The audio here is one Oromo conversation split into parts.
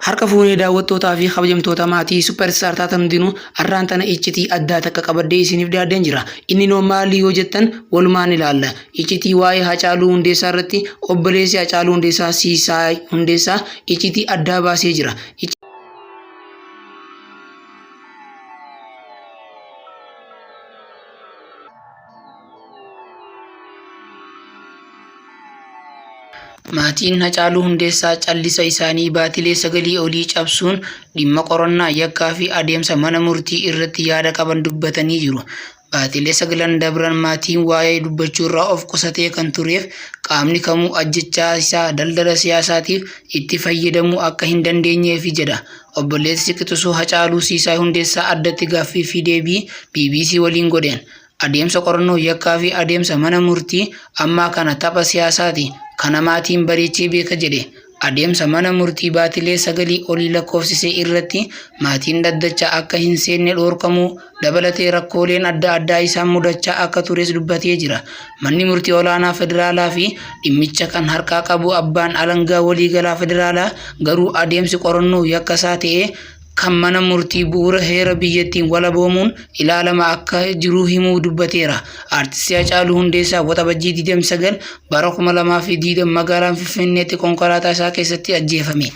Harka fuunee daawwattootaa fi kabajamtoota maatii Superstar taatan hundinuu arraan tana iccitii addaa takka qabadhee isiniif dhiyaadheen jira. Inninoo maali yoo jettan walumaan ilaalla. Iccitii waa'ee Hacaaluu Hundeessaa irratti obboleessi Hacaaluu Hundeessaa Siisaay Hundeessaa iccitii addaa baasee jira. Maatiin Hacaaluu Hundeessaa callisa isaanii baatilee sagalii olii cabsuun dhimma qorannaa yakkaa fi adeemsa mana murtii irratti yaada qaban dubbatanii jiru. Baatilee sagalan dabran maatiin waa'ee dubbachuurraa of qusatee kan tureef qaamni kamuu ajjechaa isaa daldala siyaasaatiif itti fayyadamuu akka hin dandeenyeefi jedha. Obboleessi Qixusuu Hacaaluu Siisaay Hundeessaa addatti gaaffii fi deebii bbc waliin godheen. Adeemsa qorannoo yakkaa fi adeemsa mana murtii ammaa kana tapha siyaasaati. Kana maatiin bareechee beeka jedhe. Adeemsa mana murtii baatilee sagalii olii lakkoofsise irratti maatiin dhaddacha akka hin seenne dhoorkamuu dabalatee rakkooleen adda addaa isaan mudachaa akka tures dubbatee jira. Manni murtii olaanaa federaalaa fi dhimmicha kan harkaa qabu abbaan alangaa waliigalaa federaalaa garuu adeemsi qorannoo yakkasaa ta'ee kan mana murtii bu'uura heera biyyattiin walaboomuun ilaalama akka jiru himuu dubbateera. Aartisti Hacaaluu Hundeessaa Waxabajjii 29 bara 2020 magaalaa Finfinneetti konkolaataa isaa keessatti ajjeefame.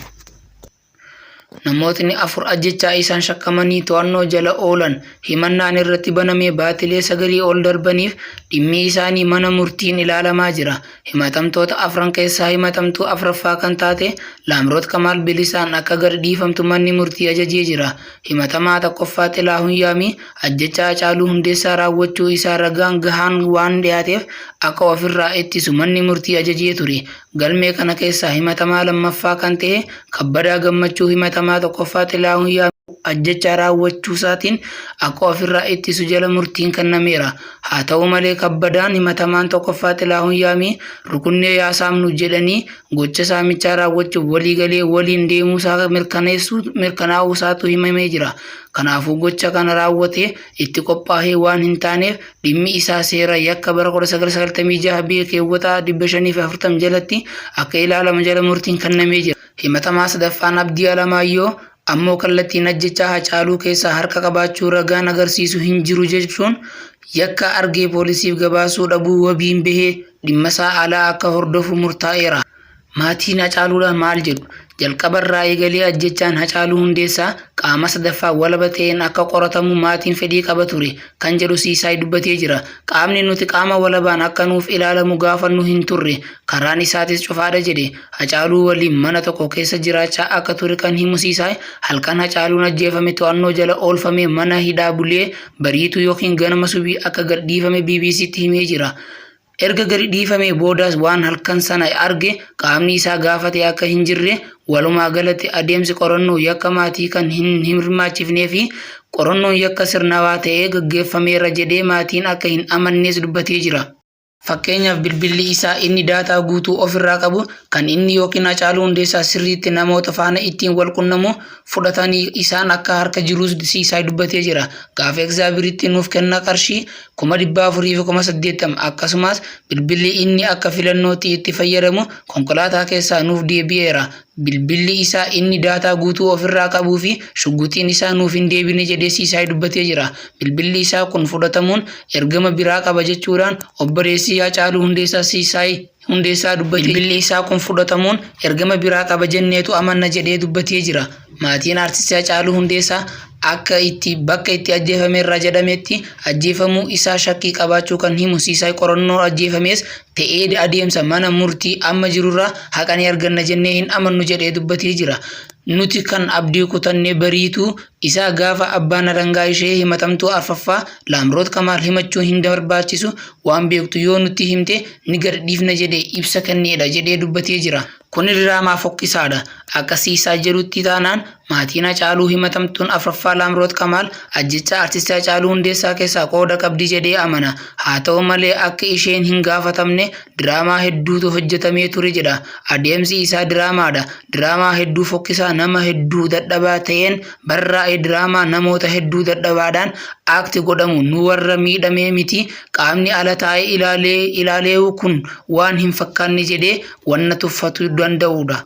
Namootni 4 ajjechaa isaan shakkamanii to'annoo jala oolan himannaan irratti banamee baatilee sagalii ol darbaniif dhimmi isaanii mana murtiin ilaalamaa jira. Himatamtoota afran keessaa himatamtuu afraffaa kan taate Laamroot Kamaal bilisaan akka gad dhiifamtu manni murtii ajajee jira. Himatamaa tokkoffaa Xilaahun Yaamii ajjechaa Hacaaluu Hundeessaa raawwachuu isaa ragaan gahaan waan dhiyaateef akka ofirraa ittisu manni murtii ajajee ture. Galmee kana keessaa himatamaa lammaffaa kan ta'e Kabbadaa Gammachuu himatamaa tokkoffaa Xilaahun Yaamii ajjechaa raawwachuusaatiin akka ofirraa ittisu jala murtiin kennameera. Haa ta'u malee Kabbadaan himatamaan tokkoffaa Xilaahun Yaamii rukunnee yaa saamnu jedhanii gocha saamichaa raawwachuuf waliigalee waliin deemuusaa mirkanaa'uusaatu himamee jira. Kanaafuu gocha kana raawwatee itti qophaahee waan hin taaneef dhimmi isaa seera yakka bara 1996 B keewwata 540 jalatti akka ilaalamu jala murtiin kennamee jira. Himatamaa sadaffaan Abdii Alamaayyoo ammoo kallattiin ajjechaa Hacaaluu keessaa harka qabaachuu ragaan agarsiisu hin jiru jechuun yakka argee poolisiif gabaasuu dhabuu wabiin bahee dhimmasaa alaa akka hordofu murtaa'eera. Maatiin Hacaaluudhaan maal jedhu? Jalqabarraa eegalee ajjechaan Hacaaluu Hundeessaa qaama sadaffaa walaba ta'een akka qoratamu maatiin fedhii qaba ture kan jedhu Siisaay dubbatee jira. Qaamni nuti qaama walabaan akka nuuf ilaalamu gaafannu hin turre. Karaan isaatis cufaadha jedhe. Hacaaluu waliin mana tokko keessa jiraachaa akka ture kan himu Siisaay, halkan Hacaaluun ajjeefame to'annoo jala oolfamee mana hidhaa bulee bariituu yookiin ganama subii akka gadhiifame BBCtti himee jira. Erga gadi dhiifamee boodaas waan halkan sana arge qaamni isaa gaafate akka hin jirre, walumaa galatti adeemsi qorannoo yakka maatii kan hin hirmaachifnee fi qorannoon yakka sirnawaa ta'ee gaggeeffameera jedhee maatiin akka hin amannees dubbatee jira. Fakkeenyaaf bilbilli isaa inni daataa guutuu ofirraa qabu kan inni yookiin Hacaaluu Hundeessaa sirriitti namoota faana ittiin wal qunnamu fudhatanii isaan akka harka jiruus Siisaay dubbatee jira. Gaafa Egzaabiritti nuuf kenna qarshii 480,000 akkasumas bilbilli inni akka filannootti itti fayyadamu konkolaataa keessaa nuuf deebi'eera. Bilbilli isaa inni daataa guutuu ofirraa qabuu fi shugguxiin isaa nuuf hin deebine jedhee Siisaay dubbatee jira. Bilbilli isaa kun fudhatamuun ergama biraa qaba jechuudhaan obboleessi Haacaaluu Hundeessaa Siisaay Hundeessaa dubbatee Bilbilli isaa kun fudhatamuun ergama biraa qaba jenneetu amanna jedhee dubbatee jira. Maatiin Artisti Hacaaluu Hundeessaa akka itti bakka itti ajjeefamerra jedhametti ajjeefamuu isaa shakkii qabaachuu kan himu Siisaay qorannoo ajjeefamees ta'ee adeemsa mana murtii amma jirurraa haqa ni arganna jennee hin amannu jedhee dubbatee jira. Nuti kan abdii kutanne bariituu isaa gaafa abbaan alangaa ishee himatamtuu arfaffaa Laamroot Kamaal himachuu hin barbaachisu waan beektu yoo nutti himte ni gad dhiifna jedhe ibsa kenneedha jedhee dubbatee jira. Kuni diraamaa fokkisaadha. Akka Siisaay jedhutti taanaan maatiin Hacaaluu himatamtuun afraffaa Laamroot Kamaal ajjechaa Artisti Hacaaluu Hundeessaa keessaa qooda qabdi jedhee amana. Haa ta'u malee akka isheen hin gaafatamne diraamaa hedduutu hojjetamee ture jedha. Adeemsi isaa diraamaadha. Diraamaa hedduu fokkisaa nama hedduu dadhabaa ta'een barraa'e diraamaa namoota hedduu dadhabaadhaan act godhamu nu warra miidhamee miti qaamni ala taa'ee ilaalee ilaaleewu kun waan hin fakkaanne jedhee wanna tuffatu danda'uudha.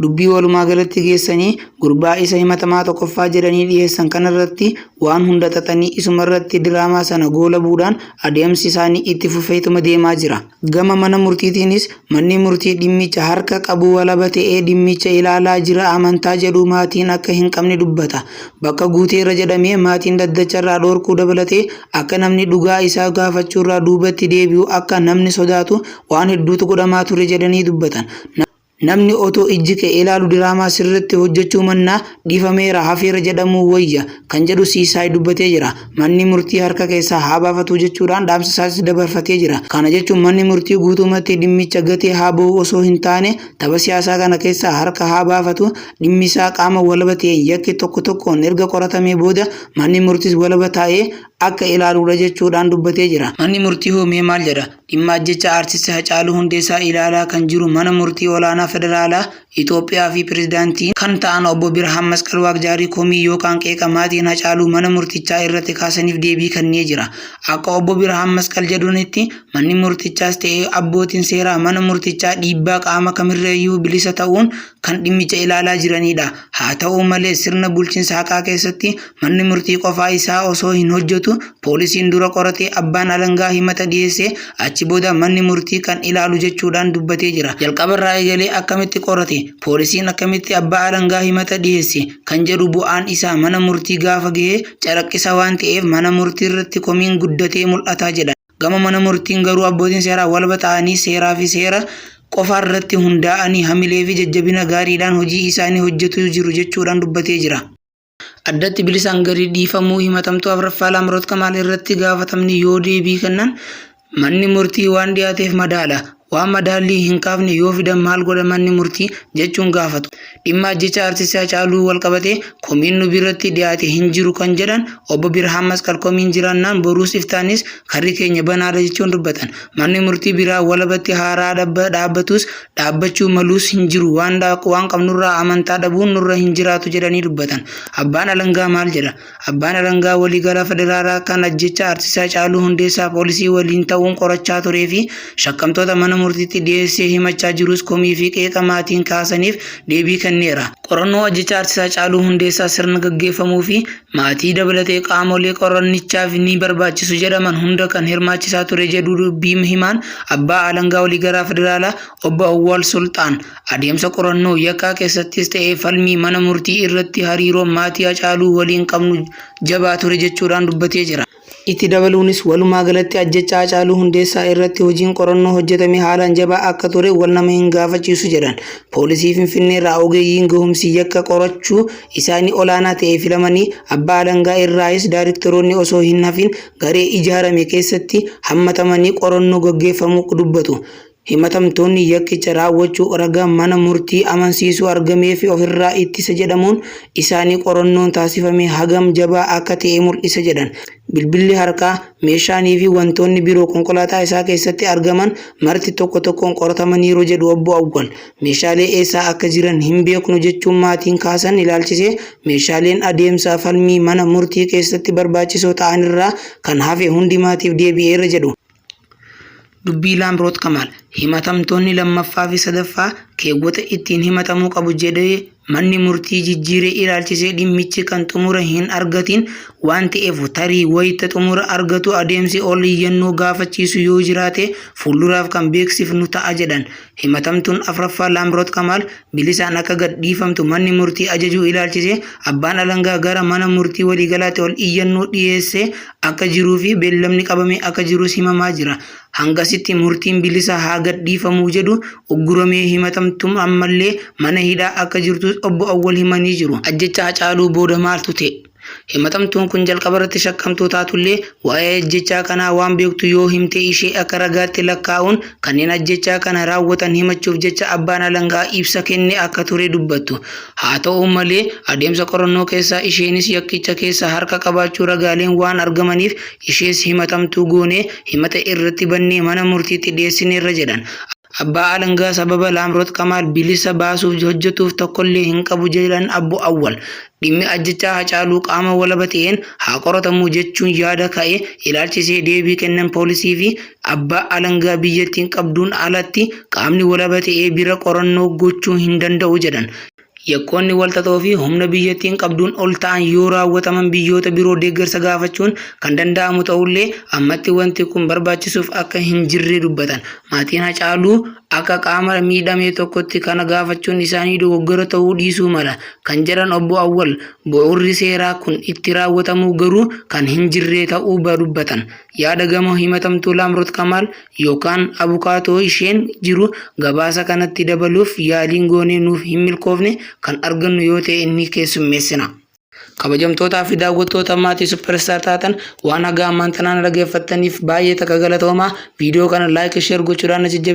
Dubbii walumaa galatti geessanii gurbaa isa himatamaa tokkoffaa jedhanii dhiyeessan kanarratti waan hunda xaxanii isumarratti diraamaa sana goolabuudhaan adeemsi isaanii itti fufeetuma deemaa jira. Gama mana murtiitiinis manni murtii dhimmicha harka qabu walaba ta'ee dhimmicha ilaalaa jira amantaa jedhu maatiin akka hin qabne dubbata. Bakka guuteerra jedhamee maatiin dhaddacharraa dhorkuu dabalatee akka namni dhugaa isaa gaafachuurraa duubatti deebi'u akka namni sodaatu waan hedduutu godhamaa ture jedhanii dubbatan. Namni otoo ijji kee ilaalu diraamaa sirratti hojjechuu mannaa dhiifameera hafeera jedhamuu wayya kan jedhu Siisaay dubbatee jira. Manni murtii harka keessaa haa baafatu jechuudhaan dhaamsa isaas dabarfatee jira. Kana jechuun manni murtii guutumatti dhimmicha gatee haa ba'u osoo hin taane tapha siyaasaa kana keessaa harka haa baafatu dhimmi isaa qaama walaba ta'een yakki tokko tokkoon erga qoratamee booda manni murtiis walaba taa'ee akka ilaaluudha jechuudhaan dubbatee jira. Manni murtii hoo mee maal jedha? Dhimma ajjeechaa Aartist Hacaaluu Hundeessaa ilaalaa kan jiru Mana Murtii Olaanaa Federaalaa Itoophiyaa fi Pirezidaantii kan ta'an Obbo Birhaan Masqal Waaqjaarii komii yookaan qeeqa maatiin Hacaaluu mana murtichaa irratti kaasaniif deebii kennee jira. Akka Obbo Birhaan Masqal jedhanitti manni murtichaas ta'ee abbootiin seeraa mana murtichaa dhiibbaa qaama kamirrayyuu bilisa ta'uun kan dhimmicha ilaalaa jiranidha. Haa ta'u malee sirna bulchiinsa haqaa keessatti manni murtii qofaa isaa osoo hin hojjetu poolisiin dura qoratee abbaan alangaa himata dhiyeessee achi booda manni murtii kan ilaalu jechuudhaan dubbatee jira. Jalqabarraa eegalee akkamitti qorate poolisiin akkamitti abbaa alangaa himata dhiyeesse kan jedhu bu'aan isaa mana murtii gaafa gahee calaqqisa waan ta'eef mana murtii irratti komiin guddatee mul'ata jedha. Gama mana murtiin garuu abbootiin seeraa walaba ta'anii seeraa fi seera qofa irratti hundaa'anii hamilee fi jajjabina gaariidhaan hojii isaanii hojjetu jiru jechuudhaan dubbatee jira. Addatti bilisaan gadi dhiifamuu himatamtuu afraffaa Laamroot Kamaal irratti gaafatamni yoo deebii kennan manni murtii waan dhiyaateef madaala. Waan madaallii hin kaafne yoo fidan maal godha manni murtii jechuun gaafatu. Dhimma ajjeechaa Artist Hacaaluu walqabatee komiin nu biratti dhiyaate hin jiru kan jedhan Obbo Birhaan Masqal komiin jiraannaan boruus iftaanis karri keenya banaadha jechuun dubbatan. Manni murtii biraa walabatti haaraa dhaabbatus dhaabbachuu maluus hin jiru waan waan qabnurraa amantaa dhabuun nurra hin jiraatu jedhanii dubbatan. Abbaan alangaa maal jedha? Abbaan alangaa waliigalaa federaalaa kan ajjeechaa Artist Hacaaluu Hundeessaa poolisii waliin ta'uun qorachaa turee fi shakkamtoota mana murtiitti dhiyeessee himachaa jirus komii fi qeeqa maatiin kaasaniif deebii kenneera. Qorannoo ajjeechaa Artist Hacaaluu Hundeessaa sirna gaggeeffamuu fi maatii dabalatee qaamolee qorannichaaf ni barbaachisu jedhaman hunda kan hirmaachisaa ture jedhu dubbii himaan abbaa alangaa waliigalaa federaalaa Obbo Awwal Sulxaan. Adeemsa qorannoo yakkaa keessattis ta'ee falmii mana murtii irratti hariiroon maatii Hacaaluu waliin qabnu jabaa ture jechuudhaan dubbatee jira. Itti dabaluunis walumaa galatti ajjeechaa Hacaaluu Hundeessaa irratti hojiin qorannoo hojjetame haalaan jabaa akka ture wal nama hin gaafachiisu jedhan. Poolisii Finfinneerraa ogeeyyiin gahumsi yakka qorachuu isaanii olaanaa ta'e filamanii abbaa alangaa irraayis daariktaroonni osoo hin hafin garee ijaarame keessatti hammatamanii qorannoo gaggeeffamuu dubbatu. Himatamtoonni yakkicha raawwachuu ragaa mana murtii amansiisuu argameefi ofirraa ittisa jedhamuun isaanii qorannoon taasifame hagam jabaa akka ta'e mul'isa jedhan. Bilbilli harkaa, meeshaanii fi wantoonni biroo konkolaataa isaa keessatti argaman marti tokko tokkoon qoratamaniiru jedhu Obbo Awwal. Meeshaalee eessaa akka jiran hin beeknu jechuun maatiin kaasan ilaalchisee meeshaaleen adeemsa falmii mana murtii keessatti barbaachisoo ta'anirraa kan hafe hundi maatiif deebi'eera jedhu. Dubbii Laamroot Kamaal himatamtoonni lammaffaa fi sadaffaa keewwata ittiin himatamuu qabu jedhee manni murtii jijjiiree ilaalchisee dhimmichi kan xumura hin argatiin waan ta'eef tarii wayita xumura argatu adeemsi ol iyyannoo gaafachiisu yoo jiraate fuulduraaf kan beeksifnu ta'a jedhan. Himatamtuun afraffaa Laamroot Kamaal bilisaan akka gad dhiifamtu manni murtii ajajuu ilaalchisee abbaan alangaa gara mana murtii waliigalaatti ol iyyannoo dhiyeessee akka jiruu fi beellamni qabamee akka jirus himamaa jira. Hangasitti murtiin bilisa haa gad dhiifamuu jedhu ugguramee himatamtuun ammallee mana hidhaa akka jirtus Obbo Awwal himanii jiru. Ajjeechaa Hacaaluu booda maaltu ta'e? Himatamtuun kun jalqabarratti shakkamtuu taatullee waa'ee ajjeechaa kanaa waan beektu yoo himte ishee akka ragaatti lakkaa'uun kanneen ajjeechaa kana raawwatan himachuuf jecha abbaan alangaa ibsa kenne akka ture dubbattu. Haa ta'u malee adeemsa qorannoo keessaa isheenis yakkicha keessa harka qabaachuu ragaaleen waan argamaniif ishees himatamtuu goonee himata irratti bannee mana murtiitti dhiyeessineerra jedhan. Abbaa Alangaa sababa Laamroot Kamaal bilisa baasuuf hojjetuuf tokkollee hin qabu jedhan Abbo Awwal. Dhimmi ajjechaa Hacaaluu qaama walaba ta'een haa qoratamu jechuun yaada ka'e ilaalchisee deebii kennan poolisii fi abbaa alangaa biyyattiin qabduun alatti qaamni walaba ta'ee bira qorannoo gochuu hin danda'u jedhan. Yakkoonni walxaxoo fi humna biyyattiin qabduun ol ta'an yoo raawwataman biyyoota biroo deeggarsa gaafachuun kan danda'amu ta'ullee ammatti wanti kun barbaachisuuf akka hin jirre dubbatan. Maatiin Hacaaluu akka qaama miidhame tokkotti kana gaafachuun isaanii dogoggora ta'uu dhiisuu mala kan jedhan Obbo Awwal, bu'uurri seeraa kun itti raawwatamu garuu kan hin jirre ta'uu dubbatan. Yaada gama himatamtuu Laamroot Kamaal yookaan abukaatoo isheen jiru gabaasa kanatti dabaluuf yaaliin goonee nuuf hin milkoofne, kan argannu yoo ta'e ni keessummeessina. Kabajamtootaa fi daawwattoota maatii Superstar taatan, waan haga ammaan tanaan dhaggeeffattaniif baay'ee takka galatoomaa. Viidiyoo kana like, share gochuudhaan na jajjabeessaa.